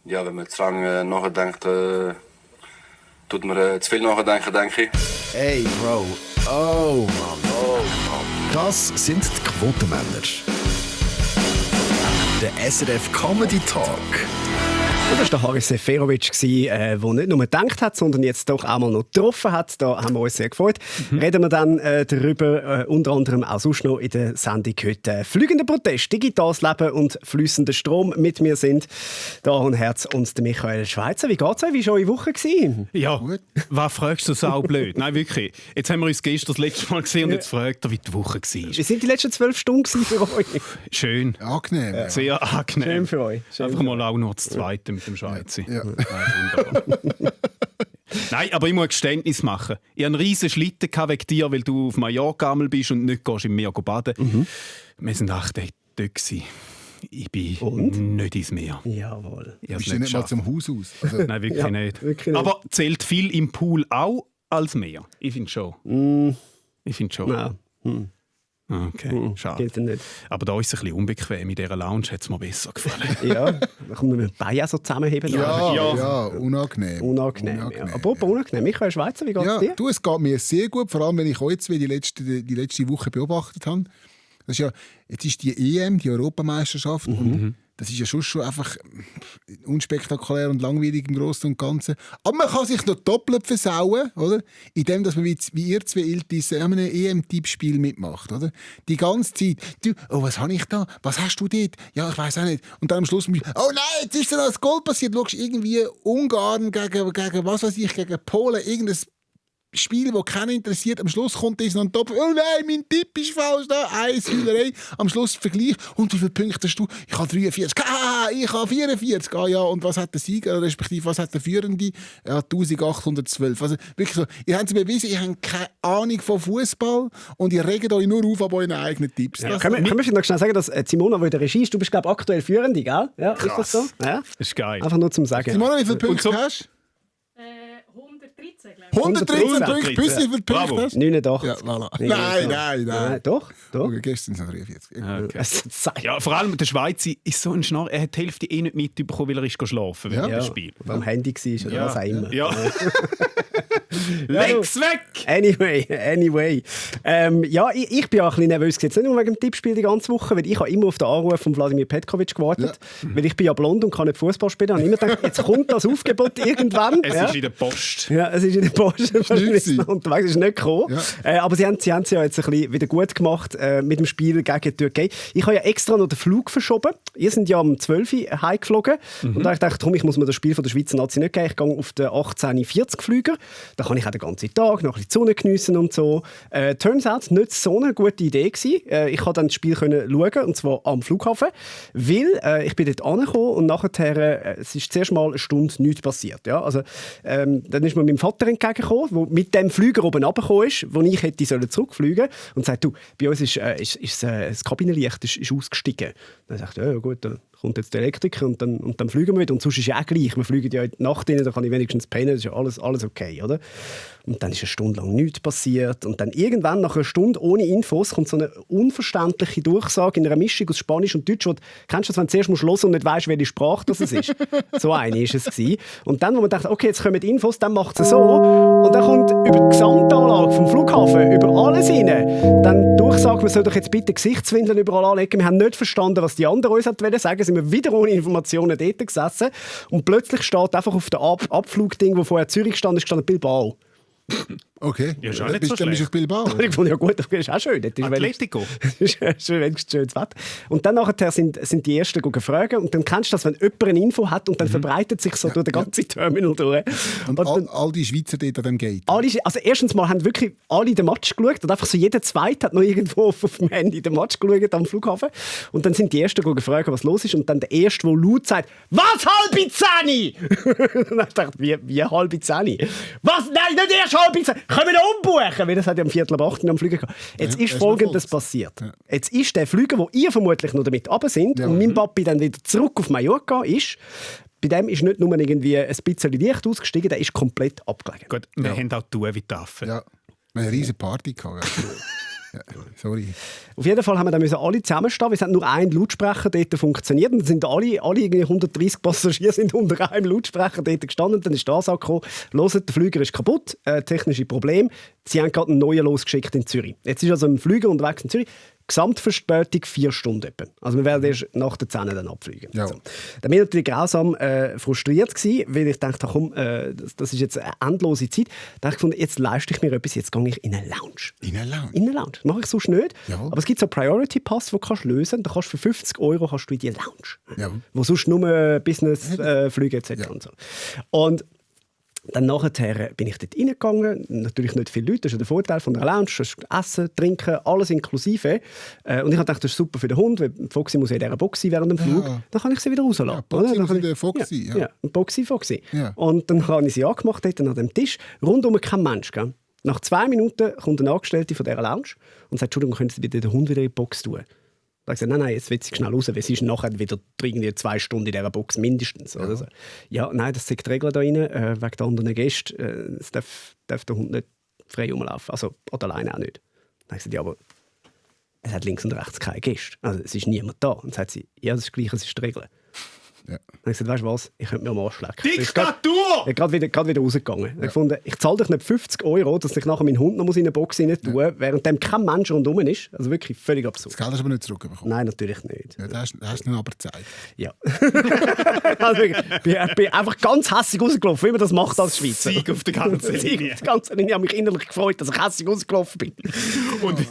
Ja, wenn man zu lange nachdenkt, tut man zu viel nachdenken, denke ich. Hey, Bro. Oh, Mann. Das sind die Quotenmänner. Der SRF Comedy Talk. Und das war der Haris Seferovic, der nicht nur gedacht hat, sondern jetzt doch auch mal noch getroffen hat. Da haben wir uns sehr gefreut. Reden wir dann darüber, unter anderem auch sonst noch in der Sendung heute. Fliegender Protest, digitales Leben und fließender Strom. Mit mir sind der Aaron Herz und der Michael Schweizer. Wie geht's euch? Wie war eure Woche? Ja, was fragst du so blöd? Nein, wirklich. Jetzt haben wir uns gestern das letzte Mal gesehen und jetzt fragt er, wie die Woche war. Wie sind die letzten 12 Stunden für euch? Schön. Angenehm. Ja. Sehr angenehm. Schön für euch. Einfach mal auch noch das Zweite mit dem Schweizer. Ja. Wunderbar. Nein, aber ich muss ein Geständnis machen. Ich hatte einen riesen Schlitten wegen dir, weil du auf Mallorca bist und nicht im Meer baden. Wir waren 8 Tage dort. Ich bin nicht ins Meer. Jawohl. Du bist ja nicht mal zum Haus aus. Also, Nein, wirklich nicht. Aber zählt viel im Pool auch als Meer? Ich finde schon. Ich finde schon. Ja. Okay, schade. Gilt nicht. Aber da ist es ein bisschen unbequem. In dieser Lounge hat es mir besser gefallen. Ja, da kann man mit den Beinen so zusammenheben. ja, unangenehm. Unangenehm. Ja. Aber unangenehm. Michael Schweizer, wie geht es dir? Du, es geht mir sehr gut, vor allem wenn ich euch die letzte Woche beobachtet habe. Das ist ja, jetzt ist die EM, die Europameisterschaft, und das ist ja schon einfach unspektakulär und langweilig im Großen und Ganzen. Aber man kann sich noch doppelt versauen, oder? Indem dass man wie ihr zwei Iltis an einem EM-Tippspiel mitmacht, oder? Die ganze Zeit. Du, oh, was habe ich da? Was hast du dort? Ja, ich weiß auch nicht. Und dann am Schluss, oh nein, jetzt ist da das Goal passiert. Schau, irgendwie Ungarn gegen was weiß ich, gegen Polen, irgendein Spiel, das keinen interessiert. Am Schluss kommt das noch top. Oh nein, mein Tipp ist falsch. Da. 1 Hühnerei. Am Schluss Vergleich. Und wie viele Punkte hast du? Ich habe 43. Ich habe 44. Ah ja, und was hat der Sieger, respektive was hat der Führende? Ja, 1812. Also wirklich so, ihr habt es bewiesen, ihr habt keine Ahnung von Fußball und ihr regt euch nur auf an euren eigenen Tipps. Ja, können wir vielleicht noch schnell sagen, dass Simona, die in der Regie ist, du bist, glaube ich, aktuell Führende, gell? Ja, ist das so? Ja? Das ist geil. Einfach nur zum Sagen. Simona, wie viele Punkte hast du? 113, glaube ich. 113 Punkte, bis wie viele Punkte Bravo. hast du? 89. Ja, voilà. Nein. Doch. Okay, gestern sind es 43. Okay. Ja, vor allem der Schweizer ist so ein Schnarr. Er hat die Hälfte nicht mitbekommen, weil er ist geschlafen während dem Spiel. Am Handy war oder was auch immer. Ja. Leg's weg! Anyway. Ich bin auch ein bisschen nervös. Jetzt nicht nur wegen dem Tippspiel die ganze Woche, weil ich habe immer auf den Anruf von Wladimir Petkovic gewartet. Ja. Weil ich bin ja blond und kann nicht Fußball spielen. Und ich habe immer gedacht, jetzt kommt das Aufgebot irgendwann. Es ist in der Post. Ja, es ist in der Post. Unterwegs ist nicht gekommen. Ja. Aber sie haben es ja jetzt ein bisschen wieder gut gemacht mit dem Spiel gegen die Türkei. Ich habe ja extra noch den Flug verschoben. Ihr seid ja um 12 Uhr heimgeflogen. Und da habe ich gedacht, ich muss mir das Spiel von der Schweizer Nazi nicht geben. Ich gehe auf den 18:40 Flüger. Da kann ich auch den ganzen Tag noch ein bisschen die Sonne geniessen und so. Turns out, nicht so eine gute Idee gewesen. Ich konnte dann das Spiel schauen, und zwar am Flughafen. Weil ich bin dort angekommen und nachher es ist zuerst mal eine Stunde nichts passiert. Ja? Also, dann ist mir mein Vater entgegengekommen, der mit dem Flüger oben runtergekommen ist, wo ich hätte zurückfliegen sollen. Und sagt, du, bei uns ist das Kabinenlicht ist ausgestiegen. Dann sagt er, ja gut, dann kommt jetzt der Elektriker und dann fliegen wir wieder. Und sonst ist es ja auch gleich. Wir fliegen ja in die Nacht rein, da kann ich wenigstens pennen, das ist ja alles okay, oder? Und dann ist eine Stunde lang nichts passiert. Und dann irgendwann, nach einer Stunde ohne Infos, kommt so eine unverständliche Durchsage in einer Mischung aus Spanisch und Deutsch. Kennst du das, wenn du zuerst hören musst und nicht weißt, welche Sprache das ist? So eine war es gewesen. Und dann, wo man dachte, okay, jetzt kommen die Infos, dann macht es so. Und dann kommt über die Gesamtanlage vom Flughafen, über alles rein, dann Durchsage, man soll doch jetzt bitte Gesichtswindeln überall anlegen. Wir haben nicht verstanden, was die anderen uns wollten sagen. Sind wir wieder ohne Informationen dort gesessen. Und plötzlich steht einfach auf dem Abflugding, wo vorher Zürich stand, Bilbao. Okay, ja, schon nicht bist so du auf Bilbao? Ich fand ja gut, das ist auch schön. Atletico. Das ist schön, wenn es schönes Wetter. Und dann nachher sind die Ersten fragen und dann kennst du das, wenn jemand eine Info hat und dann verbreitet sich so durch den ganzen Terminal durch. Und all die Schweizer dort an dem Gate? Also erstens mal haben wirklich alle den Match geschaut und einfach so jeder Zweite hat noch irgendwo auf dem Handy den Match geschaut am Flughafen. Und dann sind die Ersten gefragt, was los ist, und dann der Erste, der laut sagt, «Was, 9:30?» Und dann dachte ich, wie 9:30? «Was? Nein, nicht erst 9:30! Können wir umbuchen?» Weil das hat ja um 7:45 am Flüger gehabt. Jetzt ist Folgendes passiert. Ja. Jetzt ist der Flüger, wo ihr vermutlich noch damit runter sind und mein Papi dann wieder zurück auf Mallorca ist, bei dem ist nicht nur irgendwie ein bisschen Licht ausgestiegen, der ist komplett abgelegen. Gut, wir haben auch tun wie die Affen. Ja, wir haben eine riesige Party gehabt. Ja, sorry. Auf jeden Fall haben wir dann alle zusammenstehen. Es hat nur ein Lautsprecher dort funktioniert. Und dann sind alle irgendwie 130 Passagiere sind unter einem Lautsprecher dort gestanden. Dann ist das gekommen. Hört, der Flüger ist kaputt, technische Problem. Sie haben gerade einen neuen losgeschickt in Zürich. Jetzt ist also ein Flüger unterwegs in Zürich. Gesamtverspätung 4 Stunden etwa. Also wir werden erst nach der 10 dann abfliegen. Ja. So. Dann bin ich natürlich grausam frustriert gewesen, weil ich dachte, komm, das ist jetzt eine endlose Zeit. Da habe ich gefunden, jetzt leiste ich mir etwas, jetzt gehe ich in eine Lounge. In eine Lounge? In eine Lounge. Das mache ich sonst nicht. Ja. Aber es gibt so einen Priority Pass, den du lösen kannst. Da kannst du für 50 € kannst du in die Lounge. Ja. Wo sonst nur Business-Flüge etc. Ja. Und so. Und dann nachher bin ich dort reingegangen. Natürlich nicht viele Leute, das ist ja der Vorteil von der Lounge. Das ist Essen, Trinken, alles inklusive. Und ich dachte, das ist super für den Hund, weil Foxy muss ja in dieser Box sein während dem Flug. Ja. Dann kann ich sie wieder rauslassen. Ja, Boxy muss in in der Foxy, ja. Ja, Foxy. Ja. Und dann habe ich sie angemacht dort an dem Tisch. Rundum kein Mensch. Gell? Nach 2 Minuten kommt eine Angestellte von dieser Lounge und sagt, Entschuldigung, können Sie bitte den Hund wieder in die Box tun? Da habe ich gesagt, nein, jetzt will sie schnell raus, weil sie ist nachher wieder irgendwie 2 Stunden in dieser Box mindestens. Oder so. Ja, nein, das sind die Regeln da rein, wegen der anderen Gäste. Es darf der Hund nicht frei rumlaufen, also oder alleine auch nicht. Dann habe ich gesagt, ja, aber es hat links und rechts keine Gäste. Also es ist niemand da. Und dann sagt sie, ja, das ist gleich, es ist die Regel. Ja. Dann habe ich gesagt, weißt du was, ich könnte mir am Arsch lecken. Diktatur! Ich bin gerade wieder rausgegangen. Ich fand, ich zahle dich nicht 50 €, dass ich nachher meinen Hund noch in eine Box rein tun muss, während dem kein Mensch rundherum ist. Also wirklich völlig absurd. Das Geld hast du aber nicht zurückbekommen. Nein, natürlich nicht. Ja, das hast du dann aber gezeigt. Ja. Also wirklich, ich bin einfach ganz hässig rausgelaufen, wie man das macht als Schweizer. Sieg auf der ganzen Sieg Linie. auf der ganzen Linie. Ich habe mich innerlich gefreut, dass ich hässig rausgelaufen bin.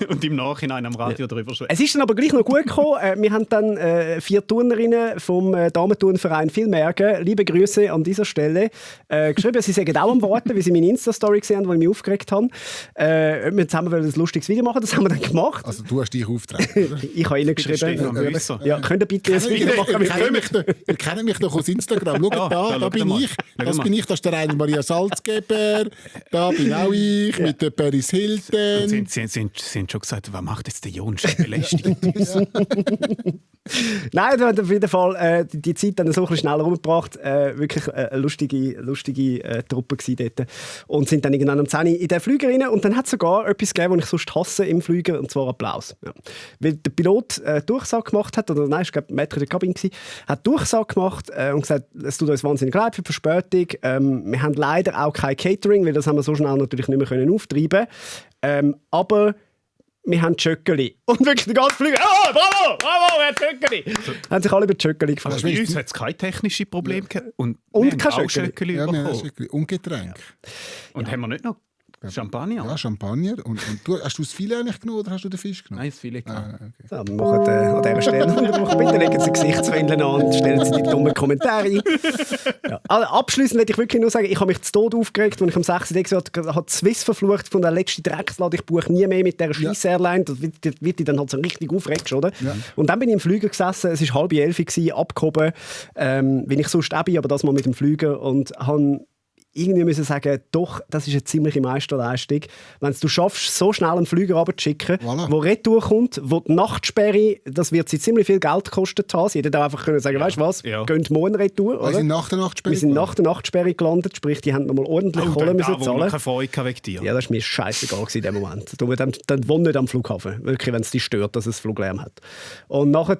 Und im Nachhinein am Radio darüber schwätzen. Es ist dann aber gleich noch gut gekommen. Wir haben dann 4 Turnerinnen vom Damenturnverein Vilmergen, liebe Grüße an dieser Stelle, geschrieben, sie sagen auch am Warten, wie sie meine Insta-Story gesehen haben, wo ich mich aufgeregt habe. Wir zusammen ein lustiges Video machen, das haben wir dann gemacht. Also du hast dich aufgetragen, oder? Ich habe ihnen geschrieben, ja, könnt ihr bitte ein Video machen? Ihr kennt mich doch aus Instagram. Schaut da bin mal. ich. Das bin ich, das ist der Rainer Maria Salzgeber. Da bin auch ich mit der Paris Hilton. Sie haben schon gesagt, was macht jetzt der Jons? Belästigend uns. Nein, wir haben auf jeden Fall die Zeit dann so ein bisschen schneller rumgebracht. Wirklich eine lustige Truppe dort. Und sind dann irgendwann um 10 Uhr in den Flüger rein. Und dann hat es sogar etwas gegeben, was ich sonst hasse im Flüger, und zwar Applaus. Ja. Weil der Pilot Durchsage gemacht hat, oder nein, ich glaube, Maître de Cabine war, hat Durchsage gemacht und gesagt, es tut uns wahnsinnig leid für die Verspätung. Wir haben leider auch kein Catering, weil das haben wir so schnell natürlich nicht mehr auftreiben können. Aber wir haben Tschöckeli. Und wirklich der ganze Flüger, bravo, wir haben Tschöckeli. Haben sich alle über Tschöckeli gefreut. Bei uns hat es keine technischen Probleme gehabt. Und Und wir haben kein auch Schöckeli. Schöckeli Ja, wir haben bekommen. Schöckeli. Und Getränk. Und haben wir nicht noch Champagner? Ja, Champagner. Und du, hast du das Filet eigentlich genommen oder hast du den Fisch genommen? Nein, das viele gehabt. Okay. So, wir machen an dieser Stelle eine Unterbruch. Bitte legen Sie Gesichtswände an und stellen Sie die dummen Kommentare ein. Ja. Also, abschliessend möchte ich wirklich nur sagen, ich habe mich zu Tod aufgeregt, als ich am 6. Tag gesagt habe, Swiss verflucht von der letzten Dreckslade, ich buche nie mehr mit dieser Scheiss-Airline. Das wird dich dann halt so richtig aufregst, oder? Ja. Und dann bin ich im Flüger gesessen, es war 10:30 abgehoben, wie ich sonst auch bin, aber das mal mit dem Flüger, und habe irgendwie müssen sagen, doch, das ist eine ziemliche Meisterleistung. Wenn du schaffst, so schnell einen Flüger runterzuschicken, Voilà. wo retour kommt, wo die Nachtsperre, das wird sie ziemlich viel Geld gekostet haben. Sie hätten auch einfach können sagen, weißt du was, gehen morgen retour. Oder? Wir sind nach der Nachtsperre Wir sind nach der Nachtsperre gelandet, sprich, die haben nochmal ordentlich Kohle müssen Wo zahlen. man keine Freude wegen dir. Ja, das war mir scheißegal in dem Moment. Dann wohne nicht am Flughafen, wirklich, wenn es dich stört, dass es Fluglärm hat. Und nachher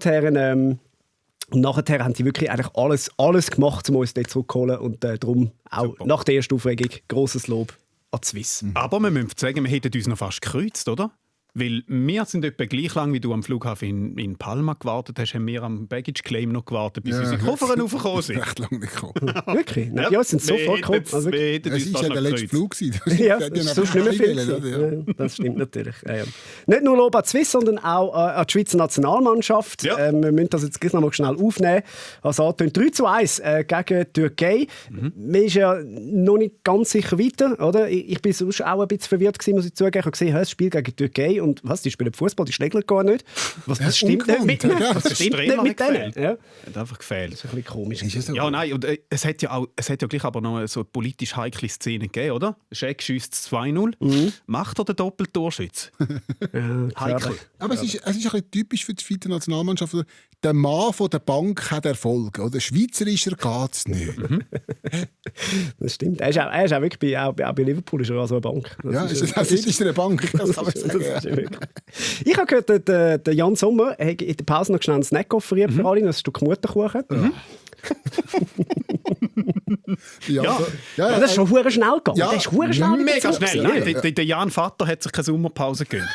haben sie wirklich eigentlich alles gemacht, um uns dort zurückzuholen. Und darum auch Super. nach der ersten Aufregung grosses Lob an die Swiss. Aber wir müssen sagen, wir hätten uns noch fast gekreuzt, oder? Weil wir sind etwa gleich lang, wie du am Flughafen in Palma gewartet hast, haben wir am Baggage Claim noch gewartet, bis unsere Koffer raufgekommen sind. Recht lange nicht gekommen. Wirklich? Nein, ja, es sind sofort gekommen. Also wirklich. Es war ja der letzte Flug. gewesen. Ja, Die das haben ist sonst nicht mehr viel. einfach gewesen. Ja, das stimmt natürlich. Ja. Nicht nur Lob an die Swiss, sondern auch an die Schweizer Nationalmannschaft. Ja. Wir müssen das jetzt gleich noch mal schnell aufnehmen. Also 3:1 gegen die Türkei. Man ist ja noch nicht ganz sicher weiter. Oder? Ich bin sonst auch ein bisschen verwirrt gewesen, muss ich zugeben. Ich habe gesehen, das Spiel gegen die Türkei und was, die spielen Fußball, die schlägeln gar nicht. Das stimmt nicht mit ihnen. Ja, Das das stimmt nicht mit denen. Ja. Hat einfach gefehlt. Das ist ein bisschen komisch. Ist es so? Ja, nein, und es hat ja gleich aber noch so eine politisch heikle Szene gegeben, oder? Scheck schiesst 2-0. Macht er den Doppeltorschütz? Heikel. Aber es ist ein bisschen typisch für die Schweizer Nationalmannschaft. Der Mann von der Bank hat Erfolg. Oder schweizerischer geht es nicht. Das stimmt. Er ist auch wirklich auch bei Liverpool ist er also eine Bank. Das Ja, ist eine Bank. Das kann man sagen. Das ist Ich habe gehört, der Jan Sommer hat in der Pause noch schnell einen Snack offeriert für alle, ein Stück Mutterkuchen. Das ist schon verdammt schnell gegangen. Ja. Das ist verdammt schnell. Mega schnell. Nein, der Jan Vater hat sich keine Sommerpause gegönnt.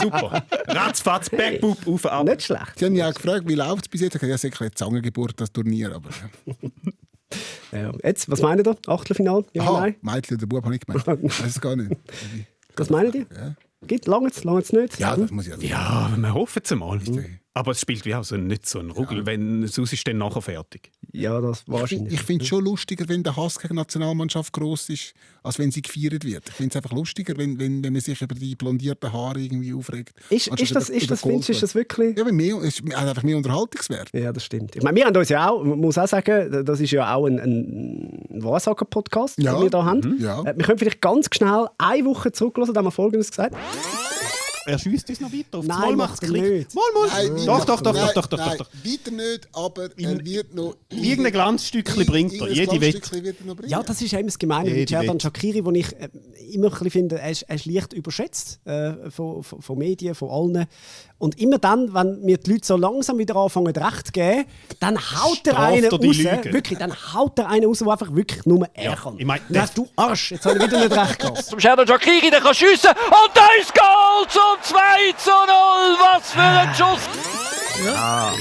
Super. Ratzfatz, Backbub, auf und ab. Nicht schlecht. Sie haben ja auch gefragt, wie läuft es bis jetzt? Ich habe gesagt, ja, Zangengeburt, das Turnier. Aber, Ja. Jetzt, was meint ihr? Achtelfinale? Ja, nein? Mädchen oder Bub habe ich gemeint. Ich weiß es gar nicht. Was meint ihr? Ja. Lange es nicht? Ja, das muss ich also Ja, wir hoffen es mal. Aber es spielt wie auch nicht so ein Ruggel, wenn sonst ist dann nachher fertig. Ja, das wahrscheinlich. Ich finde es schon lustiger, wenn der Hass gegen die Nationalmannschaft gross ist, als wenn sie gefeiert wird. Ich finde es einfach lustiger, wenn man sich über die blondierten Haare irgendwie aufregt. Ist das wirklich... Ja, es hat einfach mehr Unterhaltungswert. Ja, das stimmt. Ich meine, wir haben uns ja auch, man muss auch sagen, das ist ja auch ein Wahrsager-Podcast, den wir hier haben. Ja. Wir können vielleicht ganz schnell eine Woche zurücklassen, da haben wir Folgendes gesagt. Er schiesst uns noch weiter. Auf Nein, Mal macht er Klick. nicht. Mal. Nein, Doch. Nein, weiter nicht, aber er wird noch... Irgendein Glanzstückchen bringt er. Jede Wette. wird er noch bringen. Ja, das ist eben das Gemeine mit Xherdan Shaqiri, wo ich immer ein bisschen finde, er ist leicht überschätzt von Medien, von allen. Und immer dann, wenn mir die Leute so langsam wieder anfangen, recht zu geben, dann haut er einen raus. Wirklich, dann haut er einen raus, der einfach wirklich nur er kann. Ich meine, Du Arsch, jetzt habe ich wieder nicht recht gehabt. Zum Xherdan Shaqiri, der kann schiessen und da ist Goal zum 2:0. Was für ein Schuss! Ja.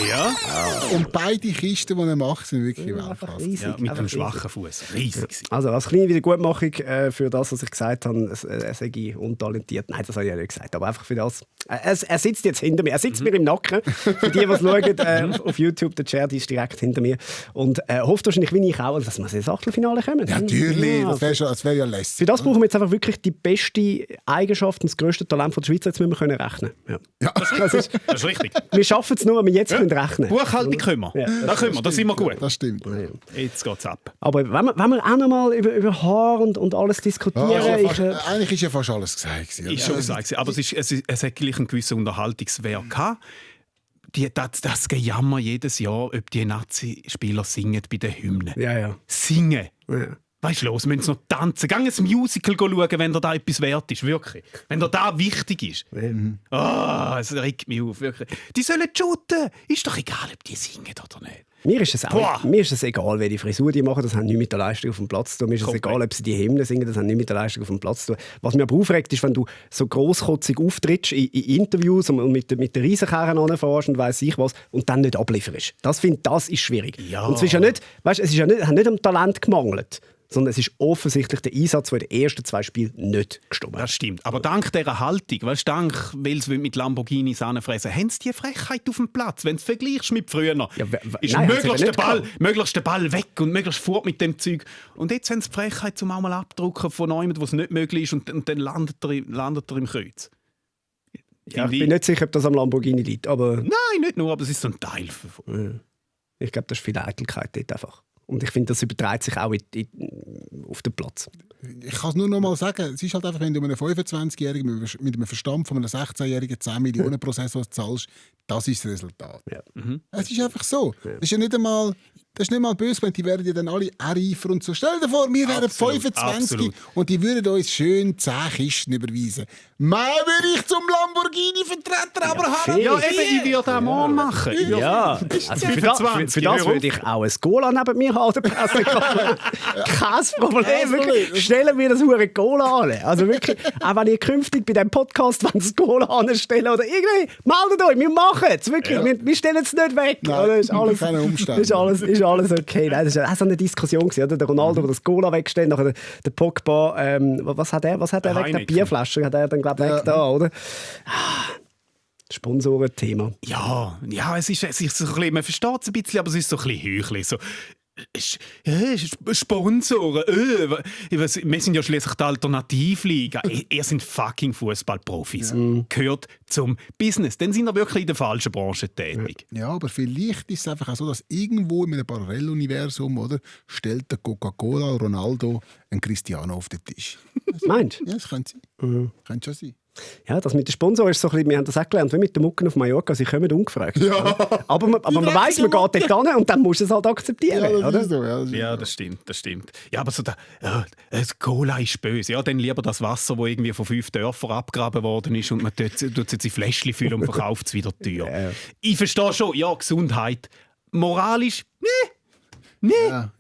Und beide Kisten, die er macht, sind wirklich Weltklasse. Riesig, Ja, mit einfach dem riesig. schwachen Fuß. Riesig. Also als kleine Wiedergutmachung für das, was ich gesagt habe, er sei untalentiert. Nein, das habe ich ja nicht gesagt, aber einfach für das. Er sitzt jetzt hinter mir, er sitzt mir im Nacken. Für die, die es schauen, auf YouTube, der Xherdi ist direkt hinter mir. Und hofft wahrscheinlich, wie ich auch, dass wir ins Achtelfinale kommen. Ja, natürlich, Ja, das wäre ja lässig. für das brauchen wir jetzt einfach wirklich die beste Eigenschaft und das grösste Talent von der Schweiz. Jetzt müssen wir können rechnen. Ja. Das ist, Das ist richtig. wir schaffen es nur, wenn wir jetzt können rechnen. Buchhaltung können wir. Ja, Da können wir, da sind wir gut. Das stimmt. Jetzt geht's ab. Aber wenn wir auch noch mal über Haar und alles diskutieren, Eigentlich ist ja fast alles gesagt. Ist schon gesagt. Aber es hat gleich einen gewissen Unterhaltungswert gehabt. Das Gejammer jedes Jahr, ob die Nazi-Spieler singen bei den Hymnen. ja. Singen. Ja. Weißt du, los, müssen sie noch tanzen. Geh ein Musical schauen, wenn da etwas wert ist. Wirklich. Wenn da wichtig ist. Es regt mich auf. Wirklich. Die sollen shooten. Ist doch egal, ob die singen oder nicht. Mir ist es egal, welche Frisur die machen, das hat nichts mit der Leistung auf dem Platz zu tun. Mir ist es egal, ob sie die Hymnen singen, das hat nichts mit der Leistung auf dem Platz zu tun. Was mich aber aufregt, ist, wenn du so grosskotzig auftrittst in Interviews und mit der Riesenkerren anfährst und weiss ich was und dann nicht ablieferst. Das ist schwierig. Ja. Und es ist ja nicht, weißt, es hat nicht am Talent gemangelt, sondern es ist offensichtlich der Einsatz, der in den ersten 2 Spielen nicht gestimmt hat. Das stimmt. Aber dank dieser Haltung, weißt, weil sie mit Lamborghinis anfressen, haben sie die Frechheit auf dem Platz. Wenn du es vergleichst mit früher, ist nein, möglichst der Ball weg und möglichst fort mit dem Zeug. Und jetzt haben sie die Frechheit, zum einmal abdrucken von jemandem, wo es nicht möglich ist, und dann landet er im Kreuz. Ja, ich bin nicht sicher, ob das am Lamborghini liegt, aber Nein, nicht nur, aber es ist so ein Teil. ich glaube, das ist viel Eitelkeit dort einfach. Und ich finde, das überträgt sich auch auf den Platz. Ich kann es nur noch mal sagen, es ist halt einfach, wenn du einem 25-Jährigen mit einem Verstand von einem 16-Jährigen 10 Millionen Prozessor zahlst, das ist das Resultat. Ja. Es ist einfach so. Das ist ja nicht einmal... Das ist nicht mal böse, weil die werden ja dann alle reifer und so. Stell dir vor, wir wären Absolut, 25 absolut. und die würden uns schön 10 Kisten überweisen. Mehr würde ich zum Lamborghini-Vertreter aber haben. Ja, eben, ich würde das morgen machen. Ja, also für das würde ich auch ein Gola neben mir haben. Kein Problem. Wirklich. Stellen wir das hure Gola an. Also wirklich, auch wenn ihr künftig bei diesem Podcast das Gola anstellen oder irgendwie, meldet euch, wir machen es. Wirklich, wir stellen es nicht weg. Nein, ist alles, keine Umstände. ist alles okay. Nein, das war auch so eine Diskussion. Oder? Der Ronaldo, der das Gola wegstellt, nachher der Pogba, was hat er weg? Der Bierflasche hat er dann, glaube ich, weg da, oder? Sponsorenthema. Ja, es ist so ein bisschen, man versteht es ein bisschen, aber es ist so ein bisschen heuchlich. So, Sponsoren, wir sind ja schließlich die Alternativliga. Ihr seid fucking Fußballprofis. Gehört zum Business. Dann sind wir wirklich in der falschen Branche tätig. Ja, aber vielleicht ist es einfach auch so, dass irgendwo in einem Paralleluniversum, oder, stellt der Coca-Cola Ronaldo einen Cristiano auf den Tisch. Meinst du? Ja, das könnte sein. Könnte schon sein. Ja, das mit dem Sponsor ist so ein bisschen, wir haben das auch gelernt, wie mit den Mucken auf Mallorca, sie kommen ungefragt. Ja. Aber man weiss, man geht dort hin und dann muss es halt akzeptieren. Ja, das oder? ist so. Ja, das stimmt. Ja, aber so das Cola ist böse. Ja, dann lieber das Wasser, das irgendwie von 5 Dörfern abgegraben worden ist und man tut es jetzt in Fläschchen füllen und verkauft es wieder teuer. Ja. Ich verstehe schon, ja, Gesundheit. Moralisch, nee. Ja,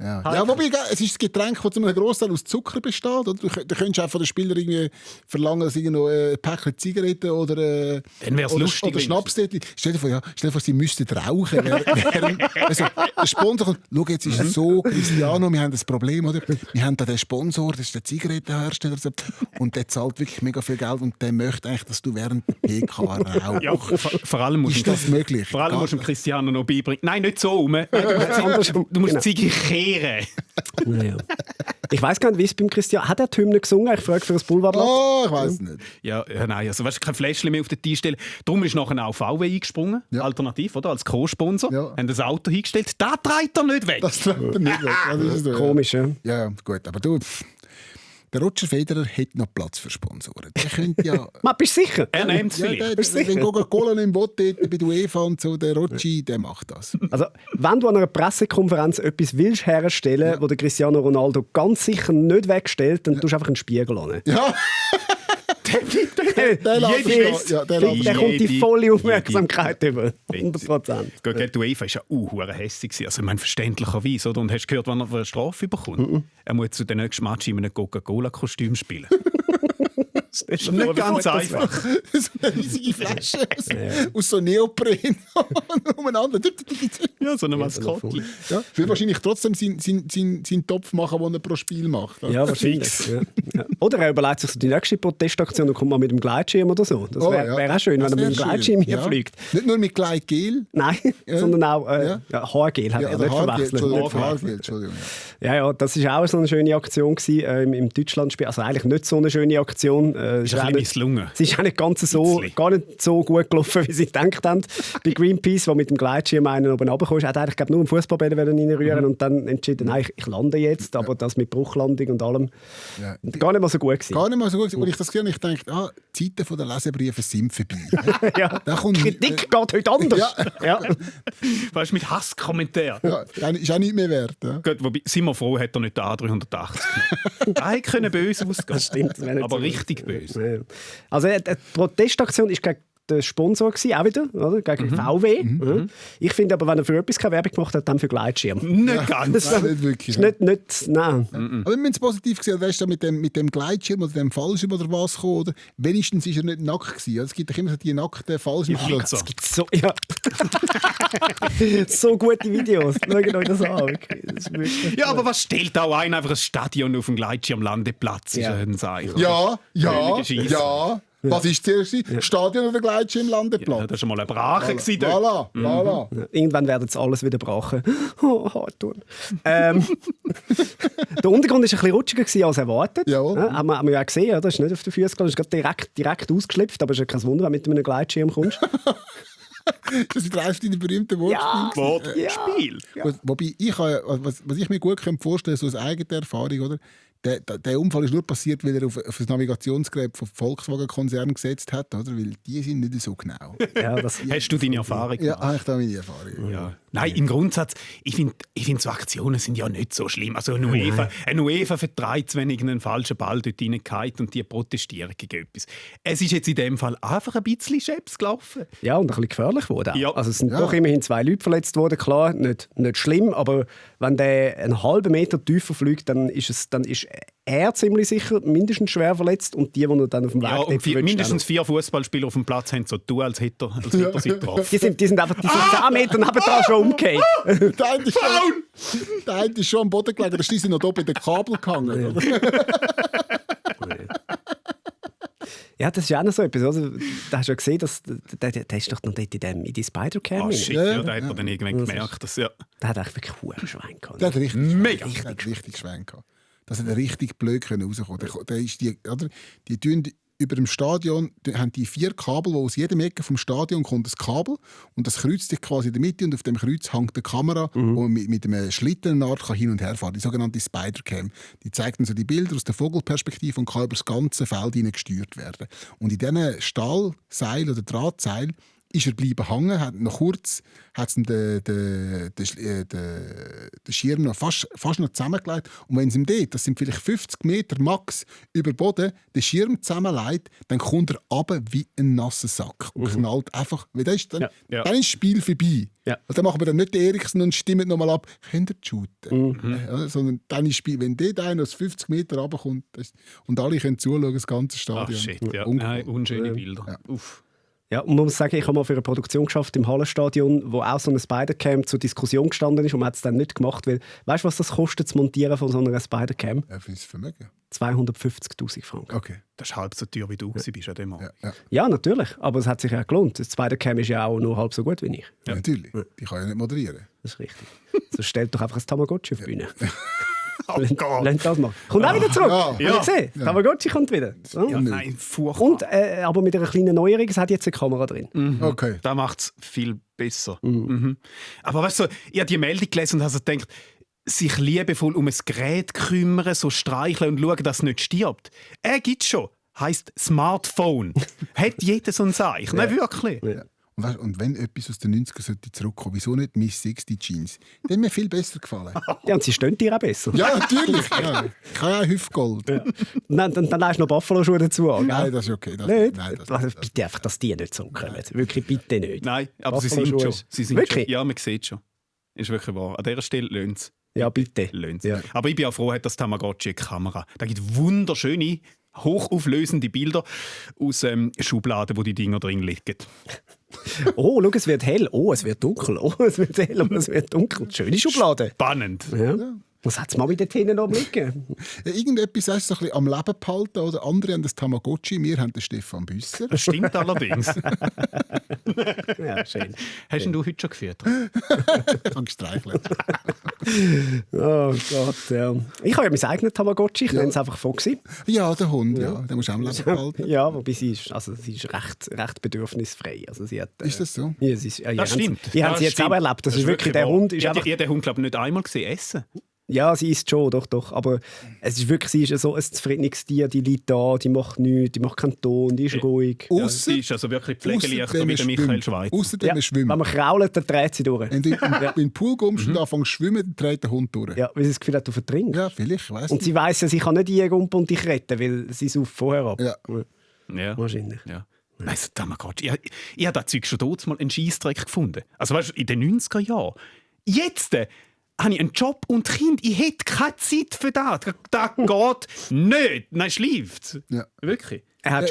wobei, es ist ein Getränk, das zu einem Großteil aus Zucker besteht. Oder? Du könntest auch von den Spielern irgendwie verlangen, dass sie noch ein Päckchen Zigaretten oder Schnaps dort. Stell dir vor, sie müssten rauchen. Also, der Sponsor kommt, schau, jetzt ist es so, Cristiano, wir haben das Problem, oder? Wir haben da den Sponsor, das ist der Zigarettenhersteller, und der zahlt wirklich mega viel Geld und der möchte eigentlich, dass du während der PK rauchst. Ja, vor allem musst ist das möglich? Vor allem musst du dem Cristiano noch beibringen. Nein, nicht so rum. Du musst Ziege kehren. Naja. Ich weiss gar nicht, wie es beim Cristiano... Hat er die Hymne gesungen? Ich frage für das Boulevardblatt. Oh, ich weiss nicht. Ja, nein, also weißt du, kein Fläschchen mehr auf den Tisch stellen. Darum ist nachher auch VW eingesprungen, alternativ, oder? Als Co-Sponsor. Ja. Haben das Auto hingestellt. Da trägt er nicht weg. Das trägt er nicht weg. Das ist so, Komisch, ja. Ja, gut, aber du... Der Roger Federer hat noch Platz für Sponsoren. Der könnte ja... Bist du sicher? Er nimmt es vielleicht. Wenn Coca-Cola nicht will, bei der UEFA und so, der Roger, der macht das. Also, wenn du an einer Pressekonferenz etwas willst herstellen, wo der Cristiano Ronaldo ganz sicher nicht wegstellt, dann tust du einfach einen Spiegel an. Ja. Der kommt die volle Aufmerksamkeit über. 100%. Die UEFA war ja auch hässlich. Also, ich meine, verständlicherweise. Oder? Und hast du gehört, wann er eine Strafe bekommt? Er muss zu den nächsten Match in einem Coca-Cola-Kostüm spielen. Das ist nicht ganz einfach. So eine riesige Flasche aus so Neopren umeinander. Ja, so eine Maskottchen. Ja, will wahrscheinlich trotzdem seinen Topf machen, den er pro Spiel macht. Ja, wahrscheinlich. Ja. Oder er überlegt sich so die nächste Protestaktion und kommt mal mit dem Gleitschirm oder so. Das wäre auch schön, wenn er mit dem Gleitschirm hier fliegt. Nicht nur mit Gleitgel. Nein, sondern auch Haargel hat er nicht verwechselt. Haargel, Entschuldigung. Ja, das war auch so eine schöne Aktion im Deutschlandspiel. Also eigentlich nicht so eine schöne Aktion. Es ist misslungen. Es ist auch nicht ganz so, gar nicht so gut gelaufen, wie sie gedacht haben. Bei Greenpeace, der mit dem Gleitschirm einen oben runterkam, hat eigentlich nur einen Fußballball reinrühren und dann entschieden, nein, ich lande jetzt, aber das mit Bruchlandung und allem gar nicht mal so gut gewesen. Gar nicht mal so gut gewesen. Und ich das gesehen, ich dachte, die Zeiten der Leserbriefe sind vorbei. Ja. Kritik geht heute anders. Ja. Weißt du, mit Hasskommentaren. Ja, ist auch nicht mehr wert. Ja. Gut, wobei, sind wir froh, hat er nicht den A380 genommen. Nein, können böse ausgehen. Das stimmt. Aber so richtig böse. Ja. Also die Protestaktion ist gegen den Sponsor gewesen, auch wieder, oder? Gegen VW. Ich finde aber, wenn er für etwas keine Werbung gemacht hat, dann für Gleitschirm. Nicht ganz. Nein, nicht wirklich. Nein. Aber wenn man es positiv gesehen hat, weißt du, mit dem Gleitschirm oder dem Fallschirm oder was gekommen, oder? Wenigstens ist er nicht nackt gewesen. Es gibt doch immer so die nackten Fallschirmflitzer. So gute Videos. Schaut euch das an. Ja, aber was stellt auch einfach ein Stadion auf dem Gleitschirmlandeplatz? Ja. Was war zuerst? Stadion oder Gleitschirmlandeplatz? Ja, das war mal eine Brache. Voilà. Irgendwann werden sie alles wieder brachen. Hartun. Der Untergrund war ein bisschen rutschiger als erwartet. Haben wir ja auch gesehen. Das ist nicht auf den Füßen gegangen. Es ist direkt ausgeschlüpft. Aber es ist kein Wunder, wenn du mit einem Gleitschirm kommst. Das sind deine berühmten Wortspiele. Ja. Wobei, was ich mir gut vorstellen kann, so aus eigener Erfahrung, oder? Der Unfall ist nur passiert, weil er auf das Navigationsgerät vom Volkswagen-Konzern gesetzt hat, oder? Weil die sind nicht so genau. Ja, hast du deine Erfahrung gemacht? Ja, ich habe meine Erfahrung. Ja. Nein, im Grundsatz, ich find, so Aktionen sind ja nicht so schlimm. Also eine UEFA vertreibt, wenn irgendeinen falschen Ball dort reingeht und die protestieren gegen etwas. Es ist jetzt in dem Fall einfach ein bisschen scheps gelaufen. Ja, und ein bisschen gefährlich geworden. Ja. Also es sind doch immerhin 2 Leute verletzt worden, klar, nicht schlimm, aber wenn der einen halben Meter tiefer fliegt, dann ist er ziemlich sicher mindestens schwer verletzt und die er dann auf dem Weg mindestens 4 Fußballspieler auf dem Platz haben so tun, als hätte er sie getroffen. Die sind einfach 10 Meter nebendran schon umgekehrt. Der eine ist schon am Boden gelegen, der ist noch oben in den Kabel gehangen. Ja, das ist ja auch noch so etwas. Also, da hast du ja gesehen, dass der ist doch noch dort in die Spider-Cam. Da hat er dann irgendwann gemerkt, dass der hat eigentlich wirklich einen Schwein gehabt. Der hat richtig Schwein gehabt. Dass er richtig blöd rauskommen konnte. Die tun über dem Stadion haben die 4 Kabel, wo aus jedem Ecke vom Stadion kommt ein Kabel und das kreuzt sich quasi in der Mitte und auf dem Kreuz hängt eine Kamera, wo man mit einem Schlitten hin und her fahren kann. Die sogenannte Spider-Cam. Die zeigt dann so die Bilder aus der Vogelperspektive und kann über das ganze Feld gesteuert werden. Und in diesen Stahlseil oder Drahtseil ist er bleiben hängen, hat noch kurz den Schirm noch fast noch zusammengelegt. Und wenn es ihm dort, das sind vielleicht 50 Meter max über Boden, den Schirm zusammenlegt, dann kommt er runter wie ein nasser Sack und knallt einfach. Weil dann ist das Spiel vorbei. Ja. Und dann machen wir dann nicht den Eriksen und stimmen nochmal ab, könnt ihr shooten? Ja, sondern dann ist das Spiel, wenn dort einer aus 50 Meter runterkommt und alle können zuschauen, das ganze Stadion. Ach shit, ja. Nein, unschöne Bilder. Ja. Uff. Ja, und man muss sagen, ich habe mal für eine Produktion geschafft im Hallenstadion, wo auch so eine Spider-Cam zur Diskussion gestanden ist und man hat es dann nicht gemacht, weil, weißt du, was das kostet, das Montieren von so einer Spider-Cam? Ja, für das Vermögen. 250'000 Franken. Okay. Das ist halb so teuer, wie du bist an dem Mal. Ja, natürlich, aber es hat sich ja gelohnt. Das Spider-Cam ist ja auch nur halb so gut wie ich. Ja, natürlich, die kann ja nicht moderieren. Das ist richtig. So stellt doch einfach ein Tamagotchi auf die Bühne. Oh Gott. Lasst das mal. Kommt auch wieder zurück. Ja. Habt ihr gesehen? Tamagotchi kommt wieder. So. Ja, nein, furchtbar. Und, aber mit einer kleinen Neuerung, es hat jetzt eine Kamera drin. Okay. Das macht es viel besser. Aber weißt du, ich habe die Meldung gelesen und habe gedacht, sich liebevoll um ein Gerät kümmern, so streicheln und schauen, dass es nicht stirbt. Gibt es schon. Heisst Smartphone. Hat jeder so ein Zeichen. Nein, wirklich. Ja. Und wenn etwas aus den 90ern zurückkommen, wieso nicht Miss 60 Jeans? Die haben mir viel besser gefallen. Ja, und sie stehen dir auch besser. Ja, natürlich. Ja. Ich habe auch Hüftgold. Ja. Dann leist du noch Buffalo-Schuhe dazu an. Nein, das ist okay. Bitte einfach, dass die nicht so kommen. Wirklich, bitte nicht. Nein, aber sie sind schon. Wirklich? Schon. Ja, man sieht schon. Ist wirklich wahr. An dieser Stelle löhnt es. Ja, bitte. Ja. Aber ich bin auch froh, hat das Tamagotchi eine Kamera. Da gibt es wunderschöne, hochauflösende Bilder aus Schubladen, wo die Dinger drin liegen. Oh, schau, es wird hell. Oh, es wird dunkel. Oh, es wird hell und es wird dunkel. Schöne Schublade. Spannend. Ja. Was hat es mal dort hinten noch liegen? Ja, irgendetwas hast du so ein bisschen am Leben behalten. Oder andere haben das Tamagotchi, wir haben den Stefan Büsser. Das stimmt allerdings. Ja, schön. Hast du heute schon gefüttert? Ich habe gestreichelt. Oh Gott, ja. Ich habe ja mein eigenes Tamagotchi, ich nenne es einfach Foxy. Ja, der Hund, ja. Den musst du auch am Leben behalten. Ja, wobei sie ist recht bedürfnisfrei. Also sie hat, ist das so? Ja, das stimmt. Die haben sie jetzt auch erlebt. Das ist wirklich der Hund. Ist ich habe den Hund, glaube ich, nicht einmal gesehen essen. Ja, sie isst schon, doch. Aber es ist wirklich, sie ist so ein zufriedenes Tier, die liegt da, die macht nichts, die macht keinen Ton, die ist ruhig. Ja, sie ist also wirklich pflegeleichter wie der Michael Schweizer. Außerdem schwimmen. Wenn man krault, dann dreht sie durch. Wenn du in den Pool kommst und anfängst zu schwimmen, dann dreht der Hund durch. Ja, weil sie das Gefühl hat, du vertrinkst. Ja, vielleicht, weiss Und sie weiss ja, sie kann nicht einkumpen und dich retten, weil sie sauft vorher ab. Ja. Wahrscheinlich. Ja. Nein, so Tamagotchi. Ich habe das Zeug schon dort mal einen Scheissdreck gefunden. Also weißt du, in den 90er Jahren. Jetzt habe ich einen Job und Kind. Ich hätte keine Zeit für das. Das geht nicht. Nein, schläft. Ja. Wirklich. Er hat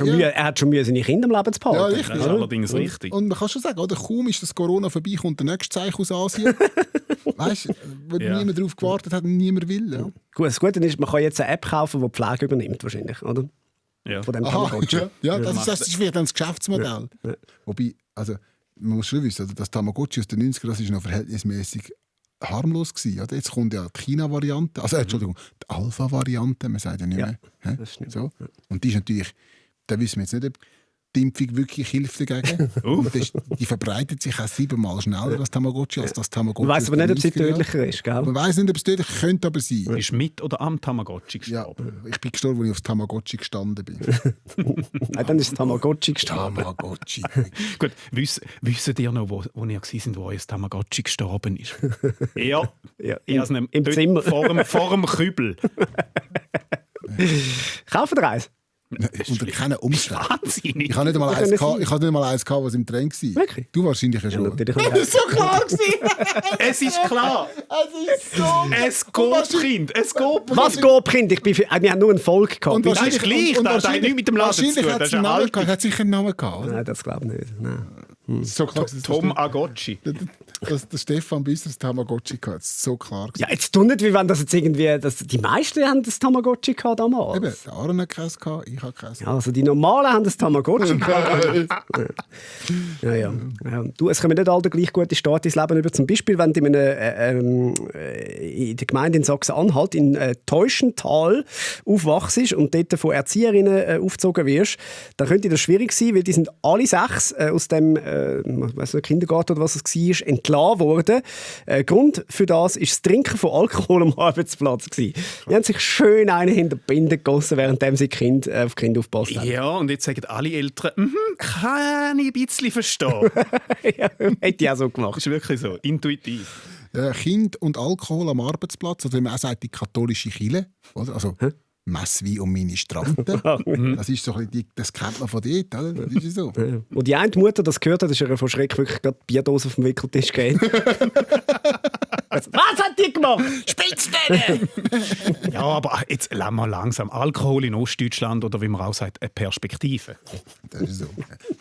schon Mühe, seine Kinder am Leben zu behalten. Ja, richtig. Das ist allerdings richtig. Und man kann schon sagen, oder, kaum ist das Corona vorbei, kommt der nächste Zeichen aus Asien. Weißt du, wo niemand darauf gewartet hat und niemand will. Ja. Gut, das Gute ist, man kann jetzt eine App kaufen, die Pflege übernimmt, wahrscheinlich, oder? Ja. Von dem Tamagotchi. Ja, das ist vielleicht dann das Geschäftsmodell. Ja. Wobei, also, man muss schon wissen, das Tamagotchi aus den 90ern, das ist noch verhältnismäßig harmlos gewesen. Oder? Jetzt kommt ja die China-Variante, Entschuldigung, die Alpha-Variante, man sagt ja nicht mehr. Das stimmt. So. Und die ist natürlich, da wissen wir jetzt nicht, ob die Impfung wirklich hilft dagegen. Die verbreitet sich auch 7-mal schneller, das Tamagotchi, als das Tamagotchi. Man weiss aber nicht, ob sie tödlicher ist, gell? Man weiss nicht, ob es tödlich könnte aber sein. Ist mit oder am Tamagotchi gestorben? Ja, ich bin gestorben, als ich aufs Tamagotchi gestanden bin. Nein, dann ist das Tamagotchi gestorben. Tamagotchi. Gut, wissen ihr noch, wo ihr seid, wo euer Tamagotchi gestorben ist? Ja, im Zimmer. Vor dem Kübel. Kaufen wir eins? Unter keinen Umständen. Wahnsinnig. Ich hatte nicht mal eins, was im Train war. Wirklich? Du wahrscheinlich ja schon. Natürlich. Das ist so klar gewesen. Es ist klar. Es geht, Kind. Es geht. Was geht, Kind? Wir haben nur einen Volk gehabt. Und Das ist gleich. Das hat nichts mit dem Laden zu tun. Wahrscheinlich hat es einen Namen gehabt. Hat sicher einen Namen gehabt. Nein, das glaube ich nicht. Nein. So klar, Tom Agocci. dass der Stefan Büsser das Tamagotchi hatte. Das ist so klar. Ja, jetzt tun nicht, wie wenn das jetzt irgendwie... Die meisten haben das Tamagotchi gehabt damals. Eben, der Aaron hat keins gehabt, ich habe keins. Ja, also die Normalen haben das Tamagotchi gehabt. Ja. Du, es kommen nicht alle gleich gute Start ins Leben über. Zum Beispiel, wenn du in der Gemeinde in Sachsen-Anhalt in Teuschental aufwachst und dort von Erzieherinnen aufgezogen wirst, dann könnte das schwierig sein, weil die sind alle 6 aus dem Kindergarten oder was es war, entlassen worden. Grund für das war das Trinken von Alkohol am Arbeitsplatz. Die haben sich schön einen hinter die Binde gegossen, während sie auf die Kinder aufgepasst haben. Ja, und jetzt sagen alle Eltern, kann ich ein bisschen verstehen. Ja, hätte ich auch so gemacht. Das ist wirklich so, intuitiv. Kind und Alkohol am Arbeitsplatz, oder wie man auch sagt, die katholische Kirche. Oder? Also, Messwein um meine Strafen. Das ist so ein bisschen, das kennt man von dort, oder? Das ist so. Und die eine Mutter, das gehört hat, ist ihr von Schreck wirklich gerade die Bierdose auf dem Wickeltisch gegeben. Was hat die gemacht? Spitzdelle! Ja, aber jetzt lassen wir langsam. Alkohol in Ostdeutschland oder wie man auch sagt, eine Perspektive. Das ist so.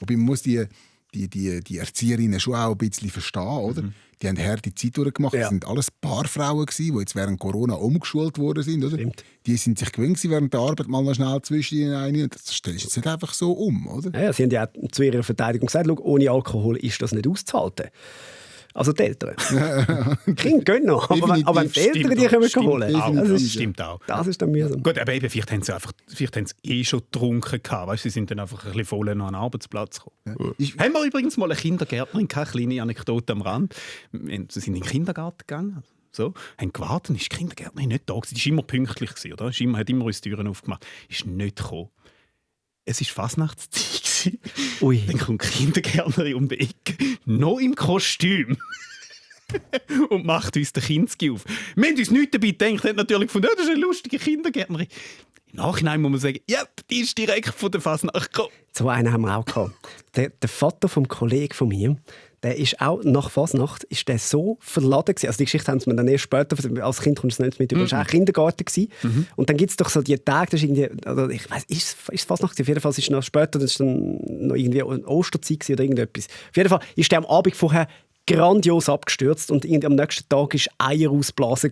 Wobei man muss die Erzieherinnen schon auch ein bisschen verstehen, oder? Die haben harte Zeit durchgemacht. Das sind alles Paarfrauen gewesen, die jetzt während Corona umgeschult worden sind, oder? Stimmt. Die sind sich gewöhnt gewesen, während der Arbeit mal noch schnell zwischen ihnen rein. Und das stellst du jetzt nicht einfach so um, oder? Ja, sie haben ja zu ihrer Verteidigung gesagt, schau, ohne Alkohol ist das nicht auszuhalten. Also die Eltern. Die Kinder gehen noch, aber die Eltern die können wir holen. Das stimmt auch. Das ist dann mühsam. Gut, aber eben, vielleicht haben sie schon getrunken gehabt. Weißt, sie sind dann einfach ein bisschen voll noch an den Arbeitsplatz gekommen. Haben wir übrigens mal eine Kindergärtnerin, keine kleine Anekdote am Rand. Sie sind in den Kindergarten gegangen. So, haben gewartet, ist die Kindergärtnerin nicht da gewesen. Die war immer pünktlich, oder? Hat immer uns die Türen aufgemacht. Ist nicht gekommen. Es war Fasnachtszeit. Ui. Dann kommt die Kindergärtnerin um die Ecke, noch im Kostüm. Und macht uns den Kinski auf. Wir haben uns nichts dabei gedacht, hat natürlich gefunden, das ist eine lustige Kindergärtnerin. Im Nachhinein muss man sagen, ja, die ist direkt von der Fasnacht gekommen. So einen haben wir auch gehabt. Der Vater vom Kollegen von mir, der ist auch nach Fasnacht ist der so verladen gewesen. Also die Geschichte haben sie mir dann erst später, als Kind kommst du es nicht mit über, das war auch Kindergarten gewesen. Und dann gibt es doch so die Tage, das ist irgendwie, also ich weiss, ist es Fasnacht? Auf jeden Fall ist es noch später, das ist dann noch irgendwie Osterzeit oder irgendetwas. Auf jeden Fall ist der am Abend vorher grandios abgestürzt und am nächsten Tag war Eier ausblasen.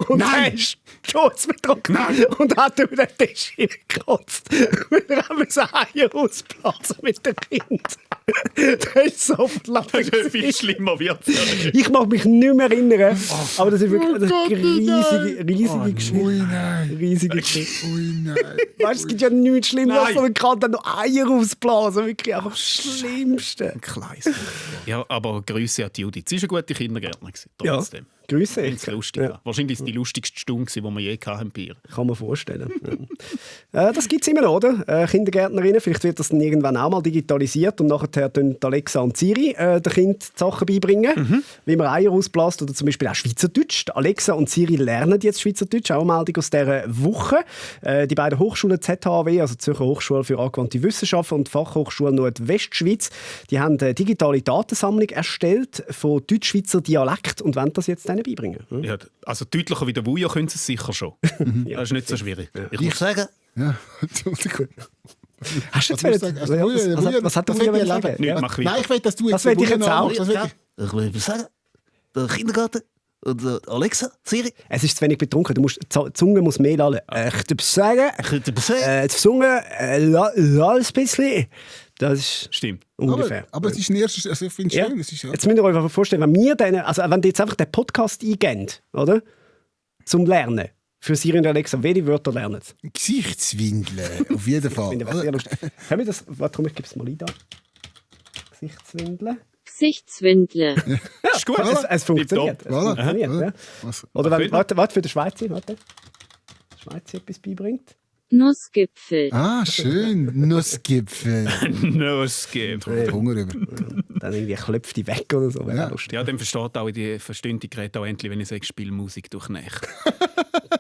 Und er ist sturzbetrunken und hat über den Tisch hingekotzt. Weil er haben so Eier ausblasen mit dem Kind. Das ist so verlassen. Viel schlimmer wird es. Ich mag mich nicht mehr erinnern, aber das ist wirklich eine riesige Geschichte. Ui, nein. Riesige Geschichte. Ui, nein. Weißt, es gibt ja nichts Schlimmeres, Nein. als man kann dann noch Eier ausblasen. Wirklich einfach das Schlimmste. Kleines. Ja, aber Grüße an die Judith. Sie war eine gute Kindergärtnerin. Trotzdem. Grüße. Ganz lustig. Ja. Ja. Wahrscheinlich war es die lustigste Stunde, die wir je hatten. Kann man vorstellen. Das gibt es immer noch, oder? Kindergärtnerinnen. Vielleicht wird das dann irgendwann auch mal digitalisiert und nachher tun Alexa und Siri den Kindern Sachen beibringen, wie man Eier ausbläst oder zum Beispiel auch Schweizerdeutsch. Alexa und Siri lernen jetzt Schweizerdeutsch. Auch eine Meldung aus dieser Woche. Die beiden Hochschulen ZHAW, also Zürcher Hochschule für angewandte Wissenschaften und Fachhochschule Nordwestschweiz, die haben eine digitale Datensammlung erstellt von Deutschschweizer Dialekt und wollen das jetzt beibringen. Ja, also deutlicher wie der Wuja können sie es sicher schon. Das ist nicht so schwierig. Ich muss sagen, Ja, Entschuldigung. Hast du jetzt Was willst du sagen? was hat der Das will Wuja ich sagen? erleben. Nicht, mach weiter. Nein, ich will, dass du jetzt Das will ich den jetzt auch. Wuja nachmachst. Ich will sagen, der Kindergarten und Alexa, Siri. Es ist zu wenig betrunken. Die Zunge muss mehr lallen. Ich würde sagen, Ich könnte sagen, die Zunge lallt ein bisschen. Das ist Stimmt. ungefähr. Aber es ist ein erstes, also ich finde es Ja. schön. Es ist, Jetzt müsst ihr euch einfach vorstellen, wenn wir dann, also wenn ihr jetzt einfach den Podcast eingeben, oder? Zum Lernen. Für Siri und Alexa, welche Wörter lernen sie? Gesichtswindeln, auf jeden Fall. Ich finde das sehr lustig. Können wir das, warte, ich gebe es mal ein da. Gesichtswindeln. Gesichtswindel. Ja, Ist gut. Es funktioniert. Es Voilà. funktioniert, Voilà. ja. Was? Oder wenn, warte, für den Schweizer, warte. Der Schweizer etwas beibringt. Nussgipfel. Ah, schön. Nussgipfel. No skip. Hunger über. Dann irgendwie klopft die weg oder so. Wäre Ja. lustig. Ja, dann verstehen die Geräte auch endlich, wenn ich sage, spiel Musik durch Nacht.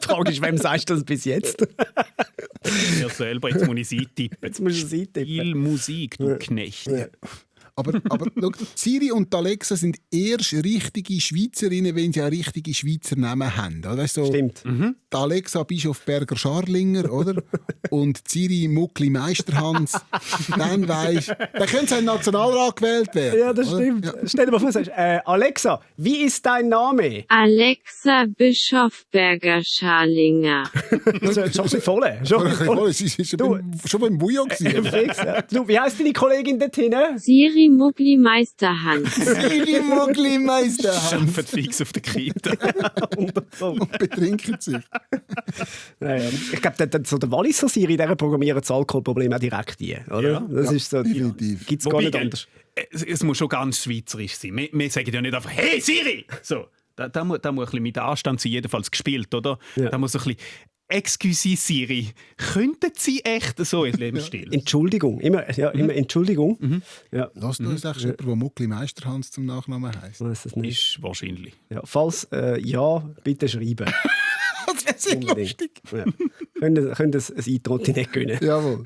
Die Frage ist, wem sagst du das bis jetzt? Ja, selber, jetzt muss ich sie tippen. Jetzt musst du sie tippen. Spiel Musik, du Knecht. Aber schau, Siri und Alexa sind erst richtige Schweizerinnen, wenn sie auch richtige Schweizer Namen haben. Oder? So, Stimmt. die Alexa Bischofberger Scharlinger, oder? Und Ziri Muckli Meisterhans, dann weisst du, dann könnte es in den Nationalrat gewählt werden. Ja, das oder? stimmt. Ja. Stell dir mal vor, du sagst, Alexa, wie ist dein Name? Alexa Bischofberger Scharlinger. Das ist schon ein bisschen voll. Schon ein bisschen voll. Es war schon beim Bujo. Fix, ja. Du, wie heisst deine Kollegin dort hinten? Siri Muckli Meisterhand. Ziri Muckli Meisterhans. Arbeitet fix auf der Kita. Und betrinken sich. Ja. Ich glaube, so der Walliser Siri, der programmiert das Alkoholproblem auch direkt ein, oder? Ja. Das ist so, definitiv. Gibt es gar nicht anders. Es muss schon ganz schweizerisch sein. Wir sagen ja nicht einfach «Hey Siri!» So, da muss ein bisschen mit Anstand sein, jedenfalls gespielt, oder? Ja. Da muss ein bisschen «Excuse Siri, könnten Sie echt so in dem Stil?» Entschuldigung, immer Entschuldigung. Ja. Lass du uns jemand, der Muckli Meisterhans zum Nachnamen heisst? Ich weiss es nicht. Ist wahrscheinlich. Ja, falls ja, bitte schreiben. Das wäre sehr Unbedingt. lustig. Ja. Können das ein Eintrottinett gönnen. Jawohl.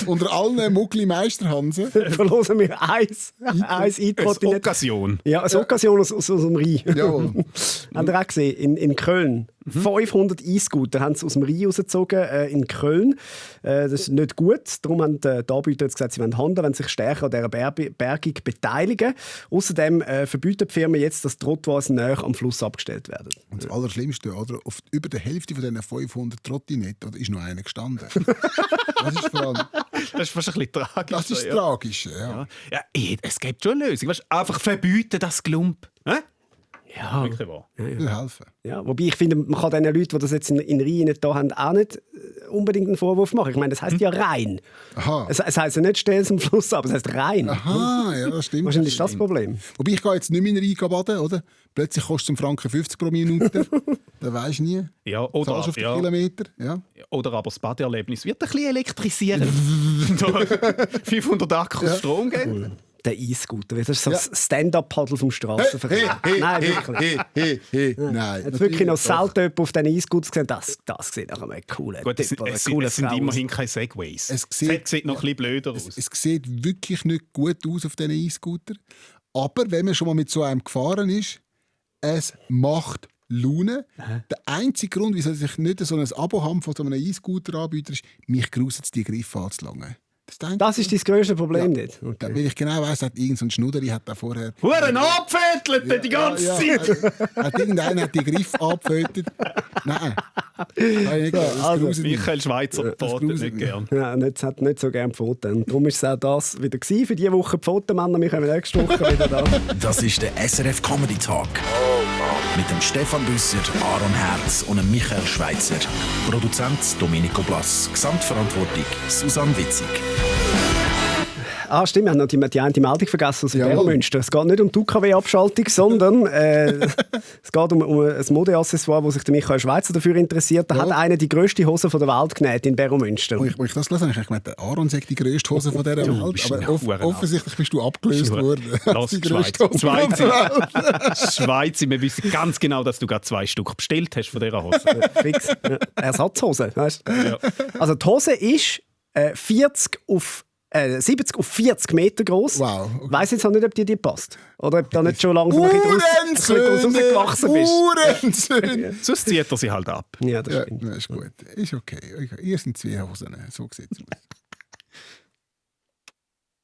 Unter allen Muckli Meisterhansen. Verlosen wir eins Eintrottinett. Occasion. Ja, eine Occasion aus dem Rhein. Jawohl. Habt ihr auch gesehen, in Köln. 500 E-Scooter haben sie aus dem Rhein rausgezogen in Köln. Das ist nicht gut. Darum haben die Anbieter jetzt gesagt, sie wollen handeln, wenn sich stärker an dieser Bergung beteiligen. Außerdem verbieten die Firmen jetzt, dass Trottoirs näher am Fluss abgestellt werden. Und das Allerschlimmste, oder? Auf über der Hälfte von diesen 500 Trottinetten ist noch einer gestanden. Das ist vor allem, Das ist fast ein bisschen tragisch. das ist ja. tragisch. Ja. Ja, es gibt schon eine Lösung. Weißt, einfach verbieten das Glump. Ja, Wirklich wahr. Will helfen. ja, wobei ich finde, man kann den Leuten, die das jetzt in Rhein nicht da haben, auch nicht unbedingt einen Vorwurf machen. Ich meine, das heisst ja rein. Aha. Es heisst ja nicht stellen am Fluss ab, es heisst rein. Aha, ja, das stimmt. Wahrscheinlich ist das Problem. Wobei ich gehe jetzt nicht mehr in den Rhein baden, oder? Plötzlich kostet es 1,50 Franken pro Minute. Da weisst du nie. Ja, Zahlst oder, auf den ja, Kilometer. Ja. oder aber das Badeerlebnis wird ein bisschen elektrisieren. 500 Akkus Strom geben. Der E-Scooter, das ist so das Stand-up-Paddel vom Strassenverkehr. Nein, wirklich. Nein. Jetzt wirklich noch selten jemand auf diesen E-Scooter gesehen. Das sieht nach einem coolen Gut, Typ oder es coolen sind Frau aus. immerhin keine Segways. Es Sieht noch ein bisschen blöder aus. Es sieht wirklich nicht gut aus auf diesen E-Scooter. Aber wenn man schon mal mit so einem gefahren ist, es macht Laune. Der einzige Grund, wieso ich nicht so ein Abo habe von so einem E-Scooter-Anbieter ist, mich gruselt es, die Griffe anzulangen. Das ist dein grösste Problem nicht. Da, Okay. weil ich genau weiss, hat irgendein Schnudderi hat da vorher... Huren abfettelt die ganze Zeit! Hat irgendeiner hat die Griffe abgefötet. Nein. Kann ich nicht gern. Das also, gruselt mich. Michael Schweizer portet gruselt nicht mich. gern. Ja, hat nicht so gerne Fotos. Und darum war es auch das wieder gewesen für diese Woche. Die Fotomänner, wir kommen nächste Woche wieder da. Das ist der SRF Comedy Talk. Mit dem Stefan Büsser, Aaron Herz und dem Michael Schweitzer. Produzent Domenico Blass. Gesamtverantwortung Susanne Witzig. Ah, stimmt, wir haben noch die eine Meldung vergessen aus dem Jawohl. Beromünster. Es geht nicht um die UKW-Abschaltung, sondern es geht um ein Modeaccessoire, wo sich der Michael Schweitzer dafür interessiert. Da hat einer die grösste Hose der Welt genäht in Beromünster. Wo ich das gelesen habe, ich gemeint, der Aaron sagt die grösste Hose von dieser Welt. bist Aber ein Hurenaffe. offensichtlich bist du abgelöst worden. Lass Die die grösste Hose von der Welt. Schweiz, wir wissen ganz genau, dass du gerade 2 Stück bestellt hast von dieser Hose. Fix. Ja. Ersatzhose. Weißt? Ja. Also die Hose ist 70 auf 40 Meter groß. Wow, okay. Ich weiss jetzt auch nicht, ob dir die passt. Oder ob du da nicht schon langsam ein bisschen draus rausgewachsen bist. Uhrensöhne! Sonst zieht er sie halt ab. Ja, das Ja, stimmt. ist gut. Ist okay. Ihr sind 2 Hosen. So sieht es aus.